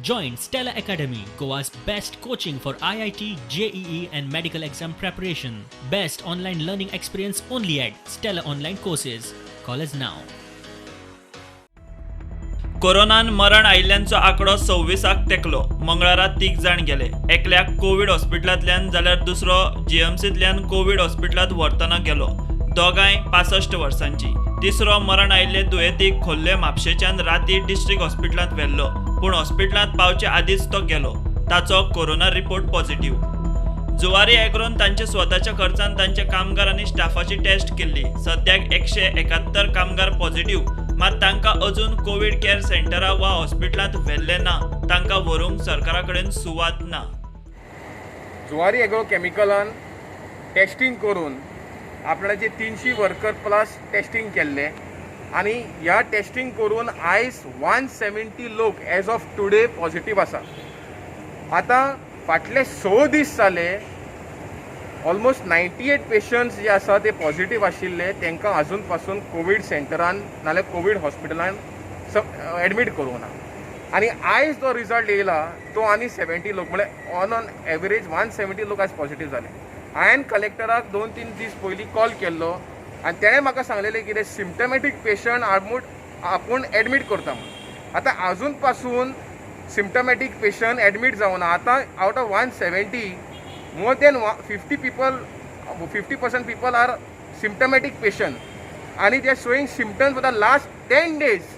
Join Stella Academy, Goa's best coaching for IIT, JEE, and medical exam preparation. Best online learning experience only at Stella Online Courses. Call us now. कोरोनान मरण आयिल्ल्यांचो आंकडो 26 तेंकलो. मंगळारा तीग जाण गेले. एकल्याक Covid हॉस्पिटलांतल्यान जाल्यार दुसरो जीएमसींतल्यान कोवीड हॉस्पिटलांत व्हरतना गेलो. दोगांय 65 वर्सांची. तिसरो मरण आयिल्ले दुयेंतीक खोर्ले म्हापशेच्यान राती डिस्ट्रिक्ट हॉस्पिटलांत व्हेल्लो, पूण हॉस्पिटलांत पावचे आदींच तो गेलो. ताचो कोरोना रिपोर्ट पॉझिटिव्ह. जुवारी एग्रोन तांच्या स्वताच्या खर्चान तांच्या कामगार आनी स्टाफाची टेस्ट केल्ली. सद्याक 171 कामगार पॉझिटिव्ह. मात तांकां अजून कोवीड केअर सेंटरां वा हॉस्पिटलांत व्हेल्ले ना. तांकां व्हरूंक सरकारा कडेन सुवात ना. जुवारी एग्रो केमिकलान टेस्टिंग करून आपणाचे 300 वर्कर प्लस टेस्टिंग केल्ले आनी ह्या टेस्टिंग करून आयज 170 लोक एज ऑफ टुडे पॉझिटीव आसा. आतां फाटले 6 दीस जाले, ऑलमोस्ट 98 पेशंट्स जे आसा ते पॉझिटीव आशिल्ले. तांकां अजून पासून कोवीड सेंटरान नाल्यार कोवीड हॉस्पिटलान एडमीट करूंक ना. आनी आयज जो रिजल्ट येयला तो आनी 70 लोक, म्हळ्यार ऑन एवरेज 170 लोक आयज पॉझिटीव जाले. हांवें कलेक्टराक 2-3 दीस पयलीं कॉल केल्लो आनी तेणें म्हाका सांगलेलें कितें, सिमटमॅटीक पेशंट आपूण आपूण एडमीट करता म्हणून. आतां आजून पासून सिमटमॅटीक पेशंट एडमीट जावना. आतां out of 170, more than 50 people, 50% people are symptomatic patient and they are showing symptoms for the last 10 days.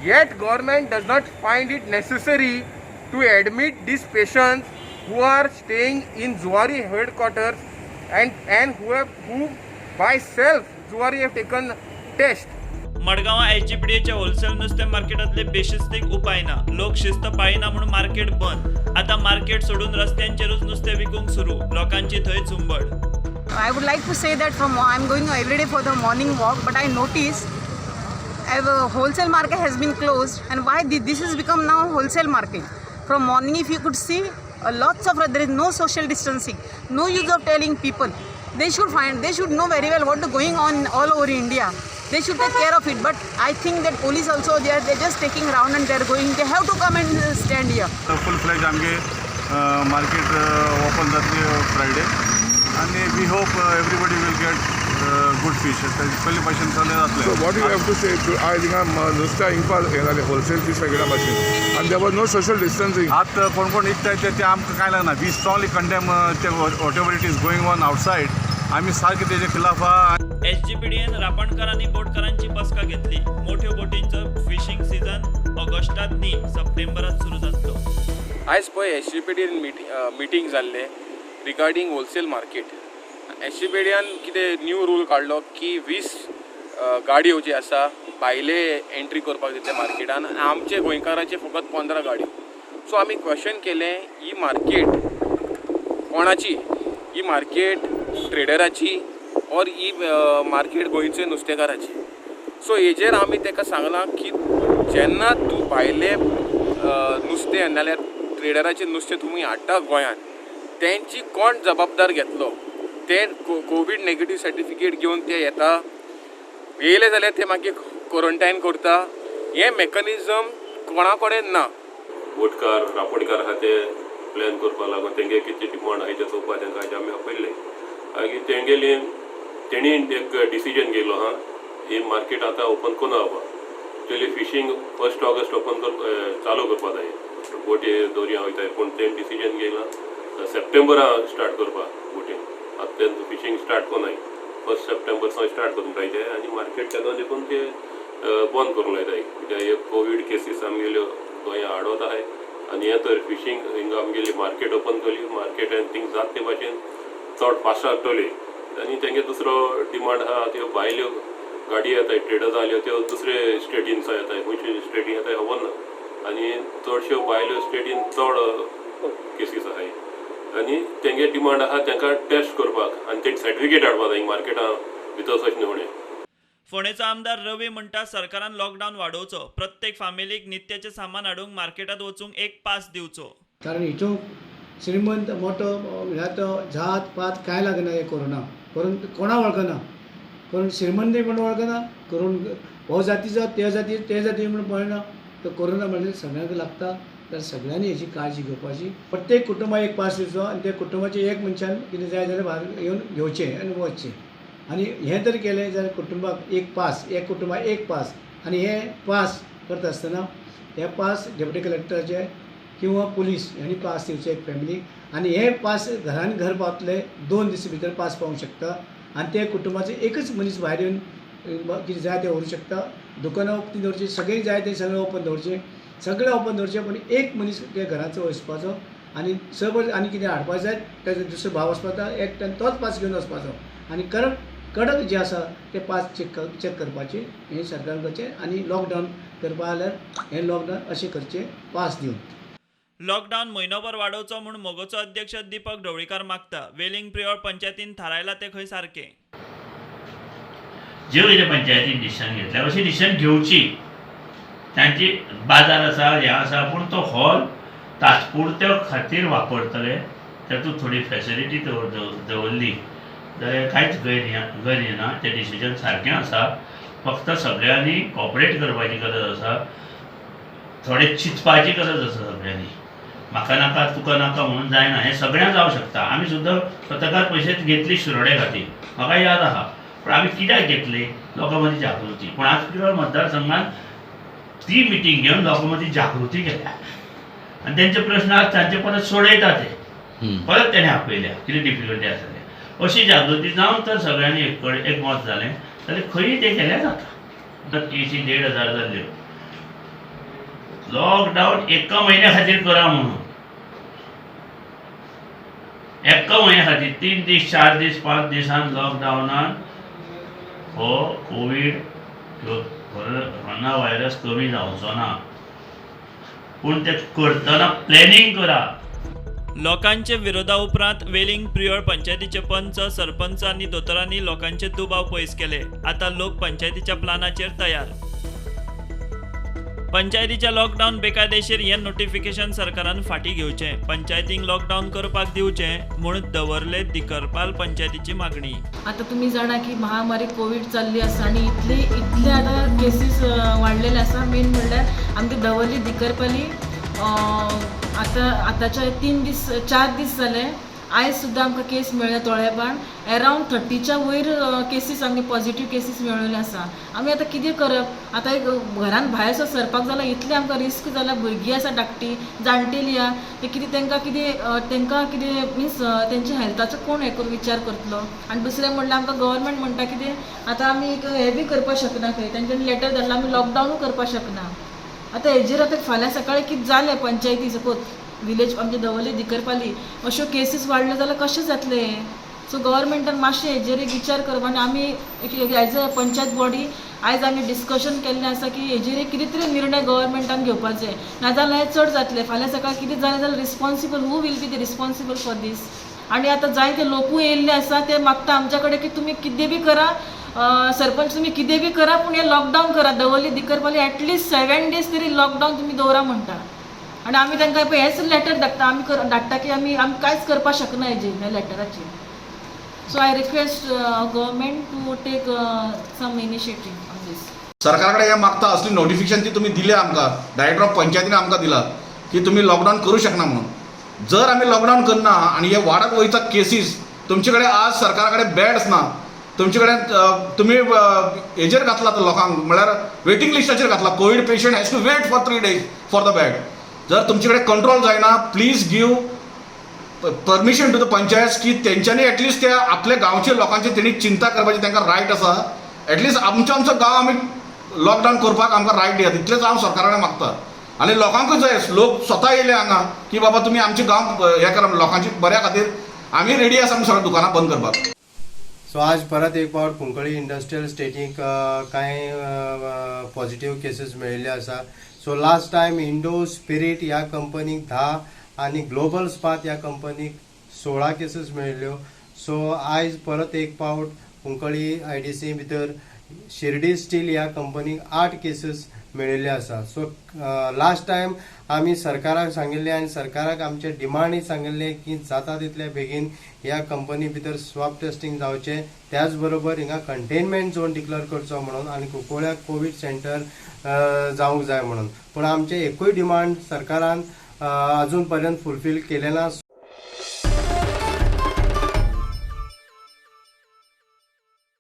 Yet government does not find it necessary to admit these patients who are staying in Zuari headquarters and who by self Zuari have taken test. मडगांवां एसजीपीडीएच्या wholesale नुस्तें मार्केटांतले बेशिस्तीक उपाय ना. लोक शिस्त पाळिना म्हूण market बंद. आतां market सोडून रस्त्यांचेरूच नुस्तें विकूंक सुरू. लोकांची थंय झुंबड. I would like to say that from I'm going every day for the morning walk, but I notice a wholesale market has been closed, and why this has become now wholesale market? From morning, if you could see, lots of there is no social distancing, no use of telling people. They should find, they should know very well what is going on all over India. They should take care of it. But I think that police also, they're just taking round and they're going. They have to come and stand here. Full fledge आमगे market open जातली Friday आनी we hope everybody will get good fish. पयले भाशेन सगळें So जातलें. What you have to say to आयज हिंगा नुस्तें हिंगपा हें जालें, होलसेल फीश मार्केटा भाशेन आनी there was no social distancing. आत कोण कोण विकताय ते आमकां कांय लागना. We strongly condemn ते whatever it is going on outside. आमी सारके तेजे खिलाफ आहा. एसजीपीडीएन रापणकार आनी बोटकारांची बसका घेतली. मोठ्यो बोटींचो फिशिंग सीझन ऑगस्टात न्ही, सप्टेंबरात सुरू जातलो. आयज पळय एसजीपीडीन मिटींग जाल्लें रिगार्डींग होलसेल मार्केट. एसजीपीडीयान कितें न्यू रूल काडलो की 20 गाडयो जे आसा भायले एंट्री करपाक दितले मार्केटान आनी आमचे गोंयकाराचे फकत 15 गाडयो. सो आमी क्वेश्चन केलें, ही मार्केट कोणाची? ही मार्केट ट्रेडराची ऑर ही मार्केट गोंयचे नुस्तेकाराची? सो हेजेर आमी ताका सांगलां की जेन्ना तूं भायले नुस्तें नाल्यार ट्रेडराचें नुस्तें तुमी हाडटा गोंयांत, तेंची कोण जबाबदार घेतलो? ते कोवीड नेगेटीव सर्टिफिकेट घेवन ते येता, येयले जाल्यार ते मागीर क्वॉरंटायन करता. हें मॅकनिजम कोणा कडेन ना. बोटकार, रापणकार आहा ते प्लॅन करपा लागून तेंगे कितें डिमांड आहा तें चोवपा तेंकां आयज आमी आपयल्ले. मागीर तेंगेली तेणी एक डिसिजन घेयलो आहा, ही मार्केट आतां ओपन कोन्ना जावपा. Actually fishing 1 August open कर चालू करपा जाय, बोटी दोरयां वयताय, पूण तेणी डिसिजन घेयला सप्टेंबरा स्टार्ट करपा बोटींग. आतां ते फिशींग स्टार्ट कोनाय, 1 सप्टेंबर सावन स्टार्ट करूंक जाय ते आनी मार्केट तेदोन देखून ते बंद करूंक लायताय, कित्याक हे कोवीड केसीस आमगेल्यो गोंया आडवत आहाय आनी हे तर फिशींग हिंगा आमगेली मार्केट ओपन केली, मार्केटान थिंग जात ते भाशेन चड पासार जातली. आनी तेंगे दुसरो डिमांड आहा, त्यो भायल्यो गाडी येताय, ट्रेडर्स आयल्यो, त्यो दुसरे स्टेटीन येताय. खंयचे स्टेटीन येताय खबर ना आनी चडश्यो भायल्यो स्टेटीन चड केसीस आहाय आनी तेंगे डिमांड आहा तेंकां टेस्ट करपाक आनी तें सर्टिफिकेट हाडपाक जाय मार्केटान भितर सरचे न्हू. फोंडेचो आमदार रवी म्हणटा, सरकारान लॉकडावन वाडोवचो. प्रत्येक फामिलीक नित्याचें सामान हाडूंक मार्केटात वचूंक एक पास दिवचो. कारण हितून श्रीमंत मोठो म्हळ्यार तो जात पात कांय लागना. हे कोरोना करून कोणा वळखना, करून श्रीमंत म्हण वळखना, करून हो जातीचो, ते जाती ते जाती म्हण पळयना. तो कोरोना म्हणजे सगळ्यांक लागता. तर सगळ्यांनी हेची काळजी घेवपाची. प्रत्येक कुटुंबाक एक पास दिवचो आनी त्या कुटुंबाचे एक मनशान कितें जाय जाल्यार भायर येवन घेवचें आनी वचचें. आनी हें जर केलें जाल्यार कुटुंबाक एक पास, एक कुटुंबाक एक पास. आनी हे पास करता आसतना हे पास डेप्युटी कलेक्टराचे किंवा पुलीस हांणी पास दिवचे एक फॅमिलीक. आनी हे पास घरान घर पावतले, 2 दीस भितर पास पावूंक शकता. आनी ते कुटुंबाचे एकच मनीस भायर येवन कितें जाय तें व्हरूंक शकता. दुकानां उक्तीं दवरचीं, सगळें जाय तें सगळें ओपन दवरचें, सगळें ओपन दवरचें, पूण एक मनीस त्या घराचो वचपाचो आनी सपोज आनी कितें हाडपाक जाय ताजो दुसरो भाव वचपाचो, एकट्यान तोच पास घेवन वचपाचो. आनी कडक जे आसा ते पास चॅक करपाचें हें सरकारान करचें. आनी लॉकडावन करपा जाल्यार हें लॉकडावन अशें करचें पास दिवन. लॉकडावन म्हयनोभर वाडोवचो म्हूण मगोचो अध्यक्ष दीपक ढवळीकार मागता. वेलिंग प्रियोळ पंचायतीन थारायला तें खंय सारकें. ज्यो कितें पंचायतीन डिसिशन घेतल्या अशी डिसिशन घेवची. तांची बाजार आसा, हें आसा, पूण तो हॉल तात्पुरत्या खातीर वापरतले, तातूंत थोडी फेसिलिटी दवरली जाल्यार कांयच गैर येना. तें डिसिजन सारकें आसा, फक्त सगळ्यांनी कॉपरेट करपाची गरज आसा, थोडें चिंतपाची गरज आसा सगळ्यांनी. म्हाका नाका तुका नाका म्हणून जायना, हें सगळ्यांक जावं शकता. आमी सुद्दां पत्रकार परिशद घेतली शिरोडे खातीर, म्हाका याद आसा, पूण आमी कित्याक घेतली? लोकां मदीं जागृती. पूण आज प्रियोळ मतदारसंघान ती मिटींग घेवन लोकां मदीं जागृती केल्या आनी तेंचे प्रश्न आज तांचे परत सोडयता, ते परत तेणें आपयल्या कितें डिफिकल्टी आसा ते. अशी जागृती जावन तर सगळ्यांनी एकमत जालें जाल्यार खंयी तें केल्यार जाता. केसी 1500 जाल्ल्यो, लॉकडावन एका म्हयन्या खातीर करा म्हणून, एका म्हयन्या खातीर 3 दीस 4 दीस 5 दिसान लॉकडावनान हो कोवीड कोरोना व्हायरस कमी जावचो ना, पूण ते करतना प्लॅनिंग करा. लोकांचे विरोधा उपरांत वेलिंग प्रियोळ पंचायतीचे पंच, सरपंच आनी दोतोरांनी लोकांचे दुबाव पयस केले. आतां लोक पंचायतीच्या प्लानाचेर तयार. पंचायतीच्या लॉकडावन बेकायदेशीर हें नोटिफिकेशन सरकारान फाटीं घेवचें, पंचायतींक लॉकडावन करपाक दिवचें म्हूण दवरले दिकरपाल पंचायतीची मागणी. आतां तुमी जाणा की महामारी कोवीड चल्ली आसा आनी इतले इतले आतां केसीस वाडलेले आसा. मेन म्हणल्यार आमगे दवर्ली दिकरपाली आतां आतांच्या 3 दीस 4 दीस जाले, आयज सुद्दां आमकां केस मेळ्ळ्या तोळेबान एरावंड 30च्या वयर केसीस आमगे पॉझिटीव केसीस मेळिल्ले आसा. आमी आतां कितें करप? आतां एक घरान भायर सो सरपाक जाल्यार इतलें आमकां रिस्क जाला. भुरगीं आसा धाकटी, जाणटेली आहा, ते कितें तांकां कितें तांकां कितें मिन्स तेंच्या हेल्थाचो कोण हें करून विचार करतलो? आनी दुसरें म्हणल्यार आमकां गव्हर्मेंट म्हणटा कितें आतां आमी हें बी करपाक शकना, खंय तेंच्यांनी लेटर धाडलां आमी लॉकडावनूय करपाक शकना. आतां हेजेर आतां फाल्यां सकाळीं कितें जालें पंचायती सपोज विलेज आमचे दवर्ली दिकरपाली अश्यो केसीस वाडल्यो जाल्यार कशें जातलें? सो गव्हर्मेंटान मातशें हेजेर एक विचार करप. आनी आमी एज अ पंचायत बॉडी आयज आमी डिस्कशन केल्लें आसा की हेजेर एक कितें तरी निर्णय गव्हर्मेंटान घेवपाक जाय, नाजाल्यार हें चड जातलें. फाल्यां सकाळीं कितें जालें जाल्यार responsible who will be the responsible for this? आनी आतां जायते लोकूय येयल्ले आसा, ते मागता आमच्या कडेन की तुमी कितें बी करा सरपंच, तुमी कितें बी करा पूण हें लॉकडावन करा. दवर्ली दिकरपाली एटलिस्ट 7 days तरी लॉकडावन तुमी दवरा म्हणटा. आनी आमी तांकां पळय हेच लेटर धाडटा, आमी धाडटा की आमी आमी कांयच करपाक शकना हेजेर ह्या लेटराचेर. So I request government to take some initiative on this. सरकारा कडेन हें मागता, असली नोटिफिकेशन ती तुमी दिल्या आमकां, डायरेक्टर ऑफ पंचायतीन आमकां दिला की तुमी लॉकडावन करूं शकना म्हणून. जर आमी लॉकडावन करना आनी हे वाडत वयता केसीस, तुमचे कडेन आज सरकारा कडेन बेड्स ना, तुमचे कडेन तुमी हेजेर घातला आतां लोकांक, म्हळ्यार वेटींग लिस्टाचेर घातला. Covid patient has to wait for 3 days for the bed. जर तुमचे कडेन कंट्रोल जायना, please give permission to the panchayat की तेंच्यांनी एटलिस्ट त्या आपल्या गांवच्या लोकांची तेणी चिंता करपाची तांकां रायट आसा. एटलिस्ट आमचो आमचो गांव आमी लॉकडावन करपाक आमकां रायट दियात, इतलेंच हांव सरकारा कडेन मागता. आनी लोकांकूय जाय, लोक स्वता येयले हांगा की बाबा तुमी आमचे गांव हें करा, लोकांची बऱ्या खातीर आमी रेडी आसा आमी सगळीं दुकानां बंद करपाक. सो आज परत एक फावट कुंकळी इंडस्ट्रियल इस्टेटीक कांय पॉझिटीव केसीस मेळिल्ले आसा. So last time Indo Spirit ह्या कंपनीक 10 आनी ग्लोबल स्पात ह्या कंपनीक 16 केसीस मेळिल्ल्यो. सो आयज परत एक फावट कुंकळी IDC भितर शिर्डी स्टील ह्या कंपनीक 8 केसीस मेळिल्ले आसा. सो लास्ट टायम आमी सरकाराक सांगिल्लें आनी सरकाराक आमचे डिमांडय सांगिल्लें की जाता तितले बेगीन ह्या कंपनी भितर स्वाब टेस्टिंग जावचें, त्याच बरोबर हिंगा कंटेनमेंट झोन डिक्लेअर करचो म्हणून आनी कुंकळ्याक कोवीड सेंटर जावंक जाय म्हणून. पूण आमचे एकूय डिमांड सरकारान अजून पर्यंत फुलफील केलें ना.